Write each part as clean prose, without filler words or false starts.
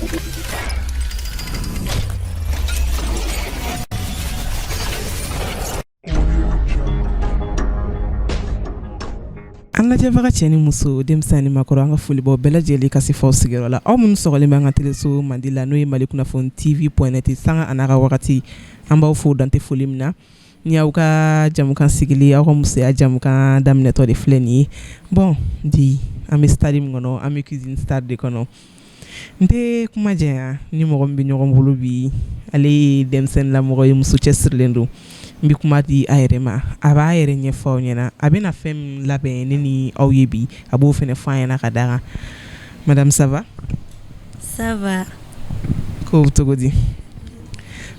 An lajɛbaga cɛ ni muso, denmisɛn ni makɔrɔ, an ka foli b'aw bɛɛ lajɛlen ka se f'aw sigiyɔrɔ la. Aw minnu sɔgɔlen b'an ka teleso mandi la, n'o ye Mali kunnafoni TV point net, sanga a n'a ka wagati, an b'aw fo dantɛ foli min na. Ni aw ka jamukan sigili, aw ka musoya jamukan daminɛtɔ de filɛ nin ye. Bon, bi an bɛ stade min kɔnɔ, an bɛ cuisine star de kɔnɔ. N tɛ kuma janya, ni mɔgɔ min bɛ ɲɔgɔn bolo bi, ale ye denmisɛnninlamɔgɔ ye, muso cɛsirilen don. N bɛ kuma di a yɛrɛ ma, a b'a yɛrɛ ɲɛfɔ aw ɲɛna, a bɛna fɛn min labɛn ne ni aw ye bi, a b'o fana fɔ an ɲɛna ka da kan. Madame, ça va? Ça va. Ko cogo di?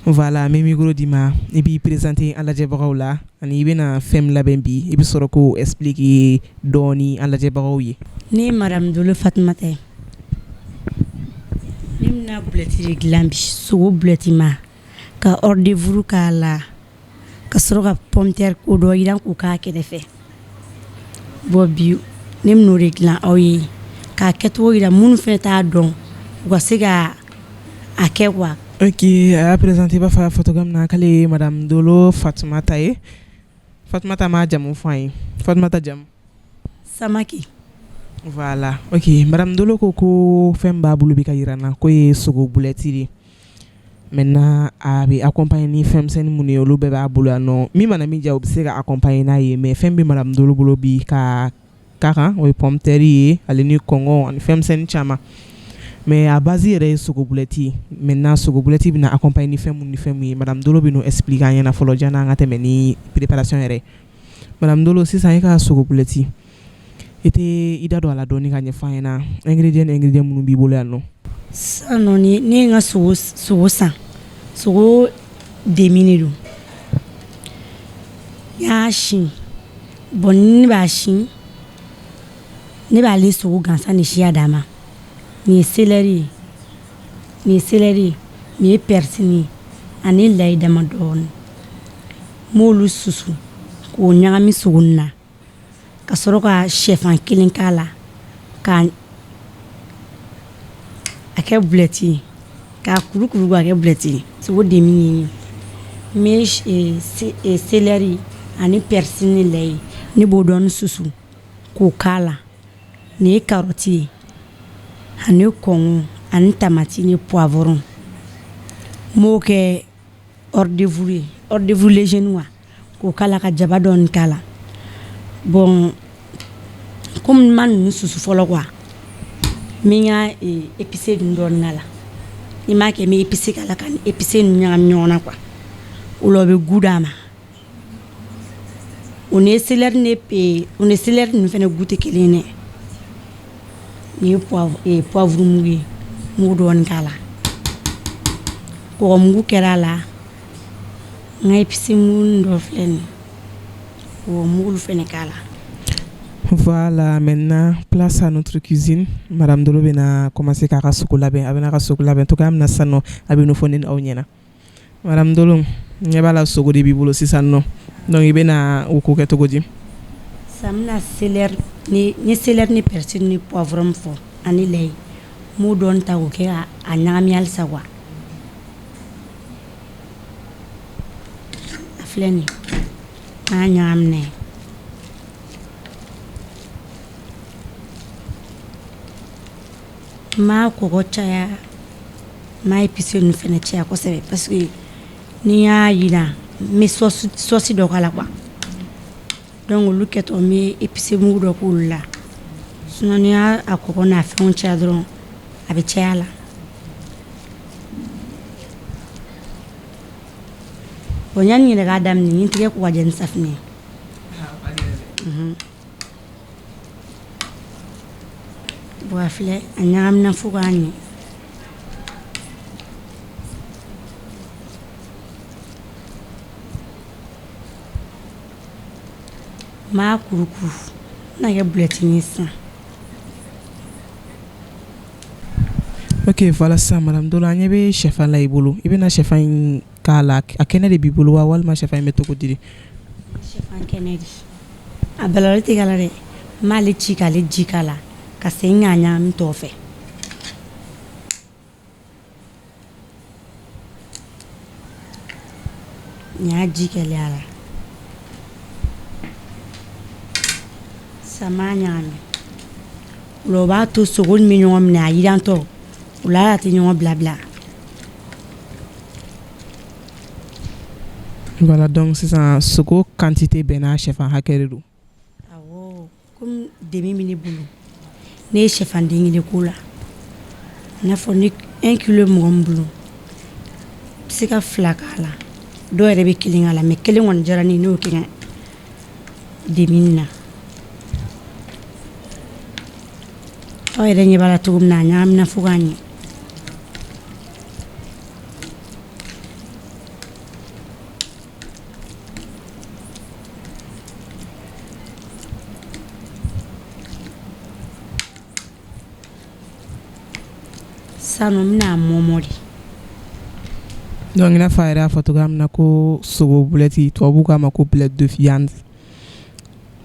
Voilà, n bɛ micro d'i ma, i b'i présenter an lajɛbagaw la, ani i bɛna fɛn min labɛn bi, i bɛ sɔrɔ k'o expliquer dɔɔni an lajɛbagaw ye. Ne ye madame Dolo Fatumata ye. Ne bɛna bulɛti de dilan bi, sogo bulɛtima, ka hors d'œuvre k'a la, ka sɔrɔ ka pomme de terre ko dɔ yiran k'o k'a kɛrɛfɛ. Bon, bi ne bɛn'o de dilan aw ye k'a kɛcogo jira minnu fana t'a dɔn, u ka se ka a kɛ quoi. Ok, a y'a présenter i b'a fɔ a y'a fɔ cogoya min na, k'ale ye madame Dolo Fatumata ye. Fatumata m'a jamu fɔ an ye. Fatumata jamu? Samake. Voilà, ok. Madame Dolo ko fɛn b'a bolo bi ka jira n na, k'o ye sogo bulɛti de ye. Maintenant, a bɛ accompagner ni fɛnmisɛnnin minnu ye, olu bɛɛ b'a bolo yan nɔ. Min mana min diya, o bɛ se ka accompagner n'a ye. Mais fɛn bɛ madame Dolo bolo bi ka k'a kan, o ye pomme de terre ye, ale ni kɔngɔ ani fɛnmisɛnnin caman. Mais a base yɛrɛ ye sogo bulɛti ye. Maintenant, sogo bulɛti bɛna accompagner ni fɛn mun ni fɛn mun ye, madame Dolo bɛ n'o expliquer an ɲɛna fɔlɔ, janni an ka tɛmɛ ni préparation yɛrɛ ye. Madame Dolo, sisan e ka sogo bulɛti, i tɛ i da don a la dɔɔni ka ɲɛfɔ an ɲɛna, ingrédient ni ingrédient minnu b'i bolo yan nɔ? Sisan nɔ, ne ye n ka sogo san, sogo demi de don. N y'a sin. Bon, ne b'a sin, ne b'ale sogo gansan de siya d'a ma. Nin ye céleri ye, nin ye céleri ye, nin ye persil ye, ani layi dama dɔɔni. N b'olu susu k'o ɲagami sogo nin na, ka sɔrɔ ka shɛfan kelen k'a la, ka a kɛ bulɛti ye, k'a kurukuru k'a kɛ bulɛti ye. Sogo demi ye, n bɛ céleri ani persil ni layi, ne b'o dɔɔni susu k'o k'a la. Nin ye karɔti ye, ani kɔngɔ ani tamati ni poivron. N b'o kɛ hors d'œuvre ye, hors d'œuvre léger quoi, k'o k'a la, ka jaba dɔɔni k'a la. Bon, komi n ma ninnu susu fɔlɔ quoi, n bɛ n ka épice ninnu dɔɔni k'a la. Ni m'a kɛ, n bɛ épice k'a la, ka épice ninnu ɲagami ɲɔgɔn na quoi. O la, o bɛ goût d'a ma. O ni céleri ni o ni céleri ninnu fana goût tɛ kelen ye dɛ. Nin ye poivre mugu ye, n b'o dɔɔni k'a la. Kɔgɔmugu kɛra a la. N ka épice mugu dɔ filɛ nin ye, k'o mugu fana k'a la. Voilà, maintenant, place à notre cuisine. Madame Dolo bɛna commencer k'a ka sogo labɛn. A bɛna ka sogo labɛn cogoya min na sisan nɔ, a bɛ n'o fɔ ne ni aw ɲɛna. Madame Dolo, n ɲɛ b'a la, sogo de b'i bolo sisan nɔ. Donc i bɛna o ko kɛ cogo di? Sisan n bɛna céleri ni n ye céleri ni persil ni poivron fɔ ani layi, n b'o dɔɔni ta k'o kɛ a ɲagami halisa quoi. A filɛ nin ye, an y'a ɲagami n'a ye. N m'a kɔgɔ caya, n m'a épice ninnu fana caya kosɛbɛ, parce que ni y'a yiran, n bɛ sauce dɔ k'a la quoi. Donc olu kɛtɔ, n bɛ épice mugu dɔ k'olu la. Sinon, n'i y'a kɔgɔ n'a fɛnw caya dɔrɔn, a bɛ caya la. Bon, yanni n yɛrɛ k'a daminɛ, n ye n tɛgɛ ko ka jɛ ni safinɛ ye. Bon, a filɛ, a ɲagamina fo k'a ɲɛ. N b'a kurukuru, n bɛna kɛ bulɛti ye sisan. Ok, voilà, sisan madame Dolo, an ɲɛ bɛ shɛfan la i bolo. I bɛna shɛfan in k'a la, a kɛnɛ de b'i bolo wa, walima shɛfan in bɛ cogo di? Shɛfan kɛnɛ de, a balali tɛ k'a la dɛ. N b'ale ci k'ale ji k'a la, ka segin k'a ɲagami tɔw fɛ. Nin y'a ji kɛlen a la. Sisan n b'a ɲagami. O la o b'a to sogo nin bɛ ɲɔgɔn minɛ a yirantɔ. O la a tɛ ɲɔgɔn bila bila. Voilà donc sisan sogo quantité bɛɛ n'a sɛfan hakɛ de don. Awɔ comme demi bɛ ne bolo ne ye sɛfan den kelen k'o la. I n'a fɔ ni 1 kilo mɔgɔ min bolo i bɛ se ka fila k'a la. Dɔw yɛrɛ bɛ kelen k'a la mais kelen kɔni diyara ne ye ne y'o kɛ demi nin na. Aw yɛrɛ ɲɛ b'a la cogo min na a ɲagamina fo k'a ɲɛ. Sisan nɔ n bɛna a mɔmɔ de. Donc i n'a fɔ a yɛrɛ y'a fɔ cogoya min na ko sogo bulɛti tubabuw k'a ma ko boulette de viande.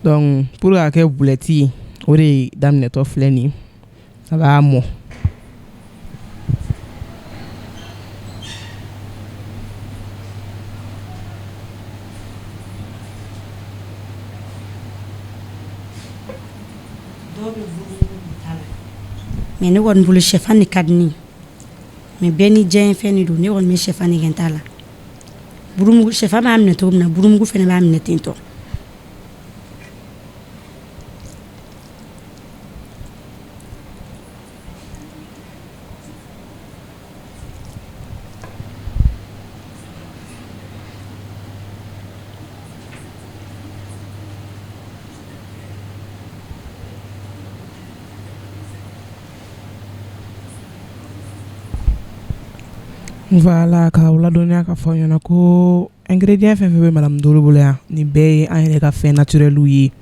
Donc pour k'a kɛ bulɛti ye o de daminɛtɔ filɛ nin ye a b'a mɔ. Dɔw bɛ burumugu k'u ta la mais ne kɔni bolo sɛfan de ka di ne ye mais bɛɛ n'i diyaɲɛ fɛn de don ne kɔni bɛ sɛfan de kɛ n ta la. Burumugu sɛfan b'a minɛ cogo min na burumugu fana b'a minɛ ten tɔ. Voilà k'aw ladɔnniya k'a fɔ aw ɲɛna ko ingrédient fɛn fɛn bɛ madame Dolo bolo yan nin bɛɛ ye an yɛrɛ ka fɛn naturel ye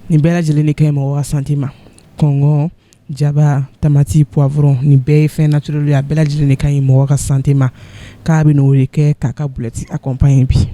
nin bɛɛ lajɛlen de ka ɲi mɔgɔ ka santé ma kɔngɔ jaba tamati poivron nin bɛɛ ye fɛn naturel ye a bɛɛ lajɛlen de ka ɲi mɔgɔ ka santé ma k'a bɛ n'o de kɛ k'a ka bulɛti accompagner bi.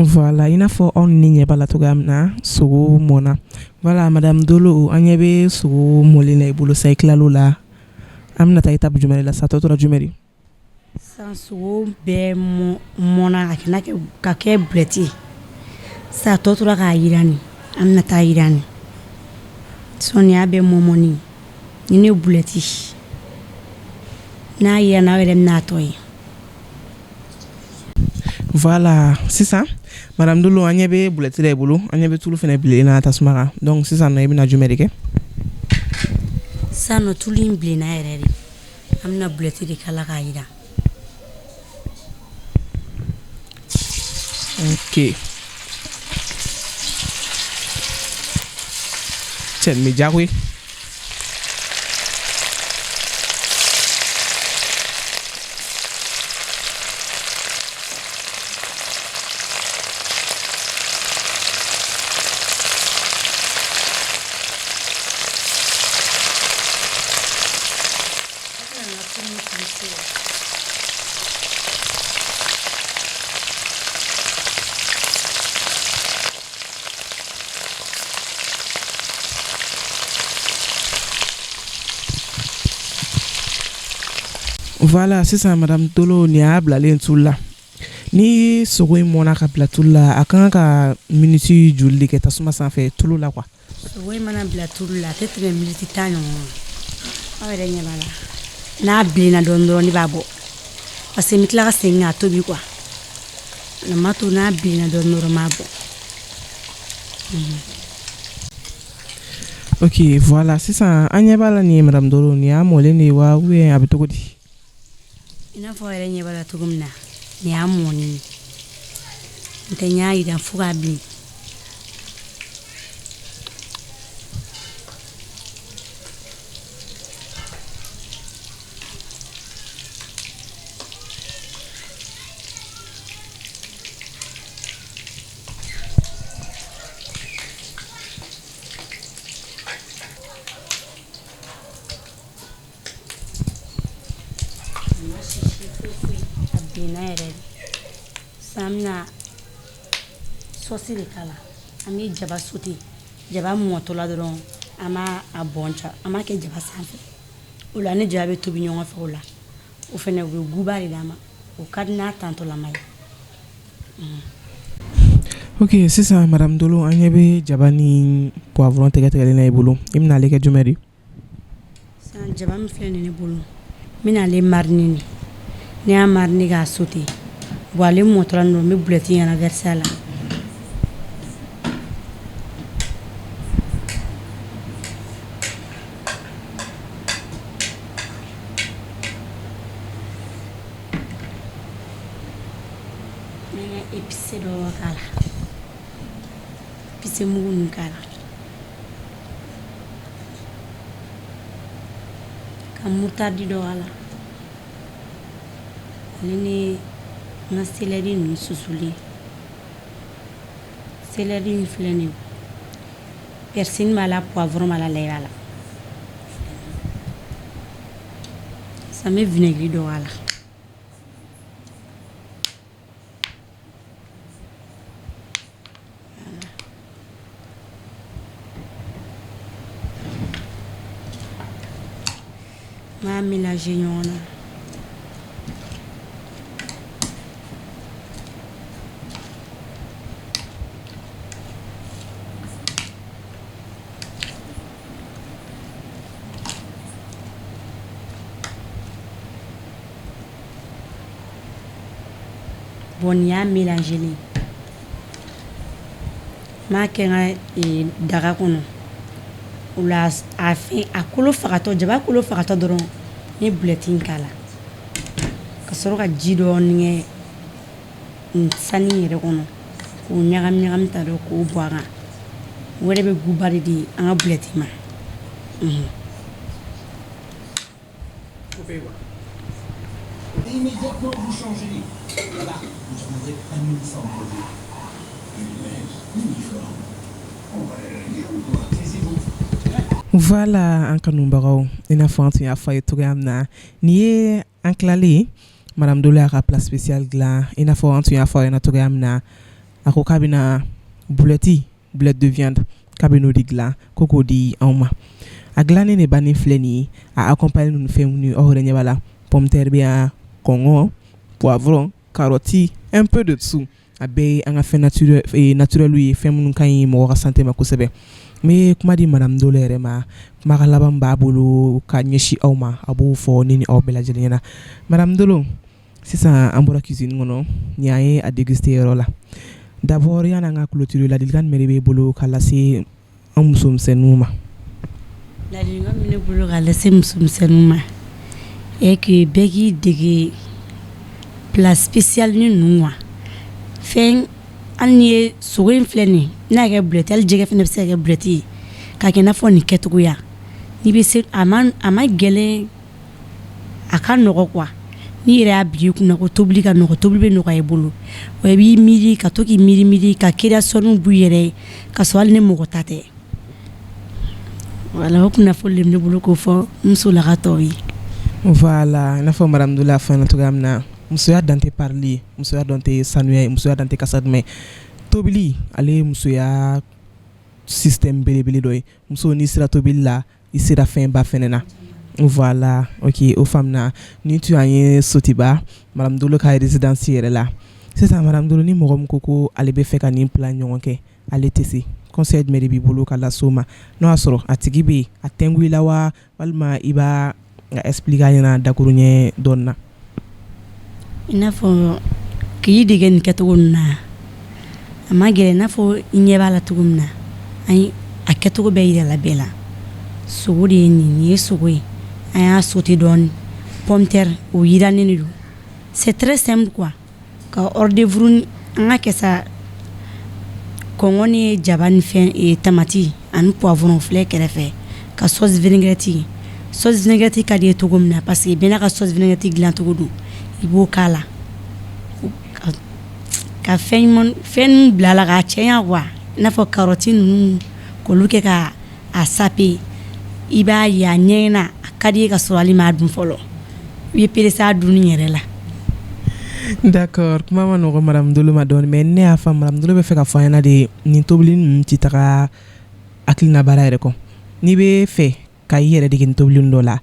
Voilà i n'a fɔ aw ni ne ɲɛ b'a la cogoya min na sogo mɔna. Voilà madame Dolo an ɲɛ bɛ sogo mɔlen na i bolo sa i tilal'o la an bɛna taa étape jumɛn de la sa tɔ tora jumɛn de ye? Sisan sogo bɛɛ mɔna ka kɛ bulɛti ye sisan a tɔ tora k'a yiran de an bɛna taa yiran de sisan nin y'a bɛɛ mɔmɔni ye nin ye bulɛti n'a yiranna aw yɛrɛ bɛna a tɔ ye. Voilà sisan madame Dolo an ɲɛ bɛ bulɛti la i bolo an ɲɛ bɛ tulu fana bilenna na tasuma kan donc sisan nɔ i bɛna jumɛn de kɛ? Sisan nɔ tulu in bilenna yɛrɛ de an bɛna bulɛti de k'a la k'a yiran. Ok cɛ nin bɛ diya koyi. Voilà sisan madame Dolo nin y'a bilalen tulu la ni sogo in mɔna ka bila tulu la a ka kan ka miniti joli de kɛ tasuma sanfɛ tulu la quoi? Sogo in mana bila tulu la a tɛ tɛmɛ miniti 10 ɲɔgɔn kan aw yɛrɛ ɲɛ b'a la n'a bilenna dɔɔni dɔrɔn ne b'a bɔ parce que n bɛ tila ka segin k'a tobi quoi o m'a to n'a bilenna dɔɔni dɔrɔn n b'a bɔ. Ok voilà sisan an ɲɛ b'a la nin ye madame Dolo nin y'a mɔlen de ye wa ou bien a bɛ cogo di? I n'a fɔ aw yɛrɛ ɲɛ b'a la cogo min na Nin y'a mɔnen ye, n tɛ n y'a yiran fo k'a bilen. A bilenna yɛrɛ de. Sisan an bɛna sɔsi de k'a la. An bɛ jaba sauté, jaba mɔtɔla dɔrɔn an b'a a bɔn an b'a kɛ jaba sanfɛ. O la ni jaba bɛ tobi ɲɔgɔn fɛ o la, o fana o bɛ goût ba de d'a ma. O ka di n'a tantɔlama ye. Ok, sisan madame Dolo, an ɲɛ bɛ jaba ni poivron tigɛ tigɛlen na i bolo, i bɛna ale kɛ jumɛn de? Sisan jaba min filɛ nin ne bolo, n bɛna ale mariner de. Ne y'a mariner k'a sauté, bon ale mɔtɔla nin n bɛ boulette in renverser a la. N bɛ n ka épice dɔ k'a la, épice mugu ninnu k'a la, ka moutarde dɔ k'a la, ale ni n ka céleri ninnu susulen. Céleri in filɛ nin ye, persil b'a la, poivron b'a la, l'ail b'a la. Sisan n bɛ vinaigre dɔ k'a la. N b'a mélanger ɲɔgɔn na. Bon nin y'a mélanger n b'a kɛ n ka daga kɔnɔ. O la a fɛn a kolo fagatɔ, jaba kolo fagatɔ dɔrɔn n ye boulette in k'a la, ka sɔrɔ ka ji dɔɔni kɛ sani yɛrɛ kɔnɔ k'o ɲagami ɲagami ta dɔrɔn k'o bɔn a kan. O yɛrɛ bɛ goût ba de di an ka boulette ma. Immédiatement vous changez. Là-bas, vous trouverez un uniforme pour vous. Une uniforme. On va aller ou quoi? Taisez-vous. Voilà, an kanubagaw, i n'a fɔ an tun y'a fɔ a ye cogoya min na, nin ye an tilalen, madame Dolo y'a ka plat spécial dilan. I n'a fɔ an tun y'a fɔ a ɲɛna cogoya min na, a ko k'a bɛna boulette, boulette de viande, k'a bɛ n'o de dilan ko k'o di anw ma. A dilannen de bannen filɛ nin ye. A accompagné ni fɛn minnu ye, aw yɛrɛ ɲɛ b'a la, pomme de terre bɛ yan, kɔngɔ, poivron, carotte, un peu de tout. A bɛɛ ye an ka fɛn naturel ye, fɛn minnu ka ɲi mɔgɔ ka santé ma kosɛbɛ. N bɛ kuma di madame Dolo yɛrɛ ma, kumakan laban b'a bolo ka ɲɛsin aw ma, a b'o fɔ ne ni aw bɛɛ lajɛlen ɲɛna. Madame Dolo, sisan an bɔra cuisine kɔnɔ, nin y'an ye a déguster yɔrɔ la. D'abord, yanni an ka clôturer, ladilikan jumɛn de b'e bolo ka lase an musomisɛnninw ma? Ladilikan min bɛ ne bolo ka lase musomisɛnninw ma est que bɛɛ k'i dege plat spécial ni ninnu quoi. Fɛn hali n'i ye sogo in filɛ nin ye, n'a y'a kɛ boulette, hali jɛgɛ fana bɛ se ka kɛ boulette ye, k'a kɛ i n'a fɔ nin kɛcogoya. N'i bɛ se, a ma gɛlɛn, a ka nɔgɔ quoi. N'i yɛrɛ y'a bila i kunna ko tobili ka nɔgɔ, tobili bɛ nɔgɔya i bolo. Wa i b'i miiri ka to k'i miiri miiri ka création b'u yɛrɛ ye, ka sɔrɔ hali ni mɔgɔ ta tɛ. Voilà, o kunnafoni de bɛ ne bolo k'o fɔ musolaka tɔw ye. Voilà, i n'a fɔ madame Dolo y'a fɔ an ɲɛna cogoya min na, musoya dan tɛ parili ye, musoya dan tɛ sanuya ye, musoya dan tɛ kasa duman ye. Tobili, ale ye musoya système belebele dɔ ye. Muso, n'i sera tobili la, i sera fɛnba fɛnɛ na. Voilà, ok, o faamuna. Nin tun y'an ye Sotiba, madame Dolo ka résidence yɛrɛ la. Sisan madame Dolo, ni mɔgɔ min ko ko ale bɛ fɛ ka nin plat ɲɔgɔn kɛ, ale tɛ se, conseil jumɛn de b'i bolo ka lase o ma, n'o y'a sɔrɔ a tigi bɛ yen, a tɛnku i la wa, walima i b'a expliquer a ɲɛna dakuruɲɛ dɔɔni na? I n'a fɔ k'i dege nin kɛcogo ninnu na, a ma gɛlɛn. I n'a fɔ i ɲɛ b'a la cogo min na, an a kɛcogo bɛɛ yira la bɛɛ la. Sogo de ye nin ye, sogo ye, an y'a sauté dɔɔni, pomme de terre o yirannen de don. C'est très simple quoi. Ka hors d'œuvre an ka kɛ sa, kɔngɔ ni jaba ni fɛn, tamati ani poivron filɛ kɛrɛfɛ, ka sauce vinaigrette. Sauce vinaigrette ka di ye cogo min na, parce que bɛɛ n'a ka sauce vinaigrette dilancogo don, i b'o k'a la ka fɛn fɛn bila la k'a cɛɲa quoi, i n'a fɔ carotte ninnu, k'olu kɛ ka a saper. I b'a ye a ɲɛna, a ka di ye ka sɔrɔ hali m'a dun fɔlɔ, i bɛ presser a dunni yɛrɛ la. D'accord, kuma ma nɔgɔ madame Dolo ma dɔɔni, mais ne y'a faamu, madame Dolo bɛ fɛ ka fɔ an ɲɛna de, nin tobili ninnu tɛ taga hakilina baara yɛrɛ kɔ. N'i bɛ fɛ ka i yɛrɛ dege nin tobili dɔ la,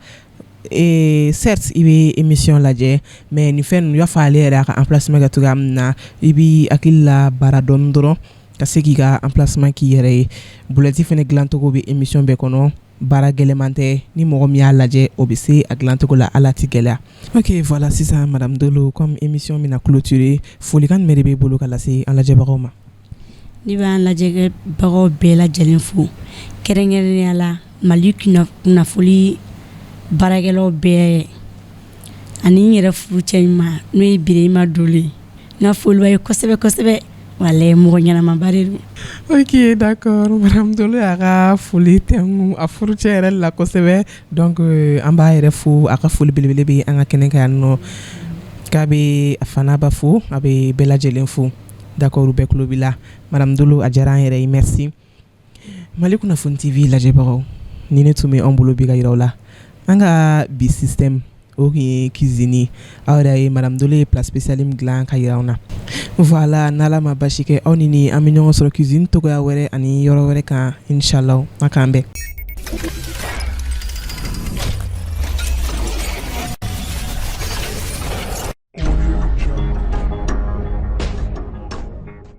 certes, i bɛ émission lajɛ, mais nin fɛn ninnu, i b'a fɔ ale yɛrɛ y'a ka emplacement kɛ cogoya min na, i b'i hakili la baara dɔɔni dɔrɔn ka se k'i ka emplacement k'i yɛrɛ ye. Boulette fɛnɛ dilancogo bɛ émission bɛɛ kɔnɔ, baara gɛlɛman tɛ. Ni mɔgɔ min y'a lajɛ, o bɛ se a dilancogo la, ala tɛ gɛlɛya. Ok, voilà, sisan madame Dolo, comme émission bɛna clôturer, folikan jumɛn de b'e bolo ka lase an lajɛbagaw ma? Ne b'an lajɛbagaw bɛɛ lajɛlen fo, kɛrɛnkɛrɛnnenya la Mali kunnafoni baarakɛlaw bɛɛ, ani n yɛrɛ furucɛ ɲuman, n'o ye Birehima Dolo ye. N ka foli b'a ye kosɛbɛ kosɛbɛ, walahi, mɔgɔ ɲɛnamaba de don. Ok, d'accord, madame Dolo y'a ka foli tɛnku a furucɛ yɛrɛ la kosɛbɛ. Donc an b'a yɛrɛ fo, a ka foli belebele bɛ an ka kɛnɛ kan yan nɔ, k'a bɛ a fa n'a ba fo, a bɛ bɛɛ lajɛlen fo. D'accord, u bɛɛ tulo b'i la, madame Dolo, a diyara an yɛrɛ ye, merci. Mali kunnafoni TV lajɛbagaw, ni ne tun bɛ anw bolo bi ka yira aw la, an ka bi système, o tun ye cuisine. Aw yɛrɛ ye madame Dolo ye plat spécial min dilan ka yira anw na. Voilà, n'Ala ma basi kɛ, aw ni an bɛ ɲɔgɔn sɔrɔ cuisine togoya wɛrɛ ani yɔrɔ wɛrɛ kan, inshallah. A k'an bɛn.